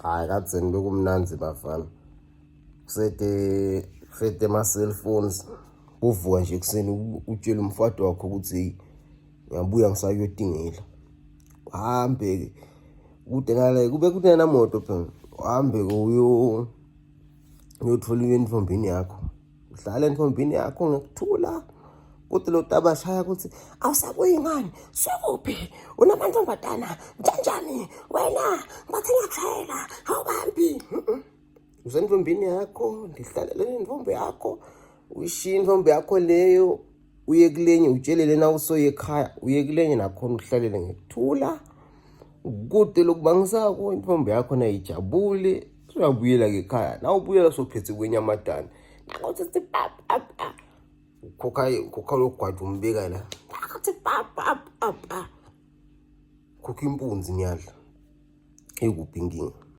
Hayi, kadzeni bekumnandzi bafana. Kusete kusete ama-cellphones. Uvuka nje ekuseni utshele umfati wakho ukuthi ngiyabuya ngisayotingela. Uhambe-ke kude nale kube kunenamoto phela. Uhambe-ke uyothola entombini yakho. Uhlale entombini yakho ngekuthula. Kuthi lo tabashaya ukuthi awusabuyi ngani? Sukuphi? Unamantombazana njanjani? Wena ngathi ngiyakushayela awubambi. Usentombini yakho, ndihlalele nentombi yakho. Uyishiye intombi yakho leyo uye kulenye utshele lena usoye ekhaya uye kulenye nakhona uhlalele ngekuthula. Kude lokubangisako intombi yakho nayijabule uyabuyela-ke ekhaya. Nawubuyela sophethe kwenyamadana. Nakuthi pa pa pa. Ukhokha ukhokha logwaja umbeka la. Nakuthi pa pa pa pa. Khokha impunzi ngiyadla. Ikuphi inkinga?